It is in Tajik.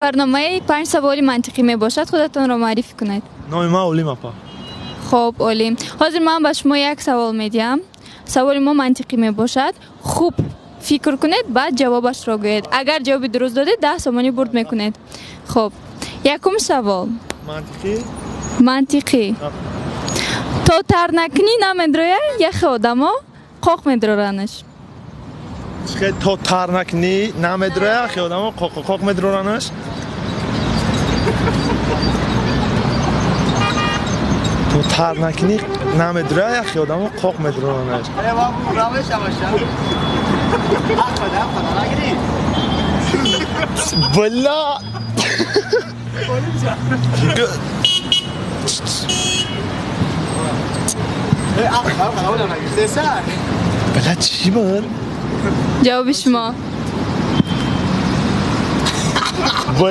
Барномаи панҷ саволи мантиқӣ мебошад. Худатонро муаррифӣ кунед. Номи ман Олим, апа. Хуб, Олим, ҳозир ман ба шумо як савол медиҳам. Саволи мо мантиқӣ мебошад. Хуб фикр кунед, баъд ҷавобашро гӯед. Агар ҷавоби дуруст додед, 10 сомонӣ бурд мекунед. Хуб, якум савол. Мантиқӣ? Мантиқӣ. То тар накунӣ, намедроя, яхе одамо қоқ медроранаш. То тар накунӣ, намедроя, яхе одамо қоқ медроранаш. То тар накунӣ, намедроя, яхе одамо қоқ медроранаш. Бля! Бля, чӣ буд? Ҷавоби шумо?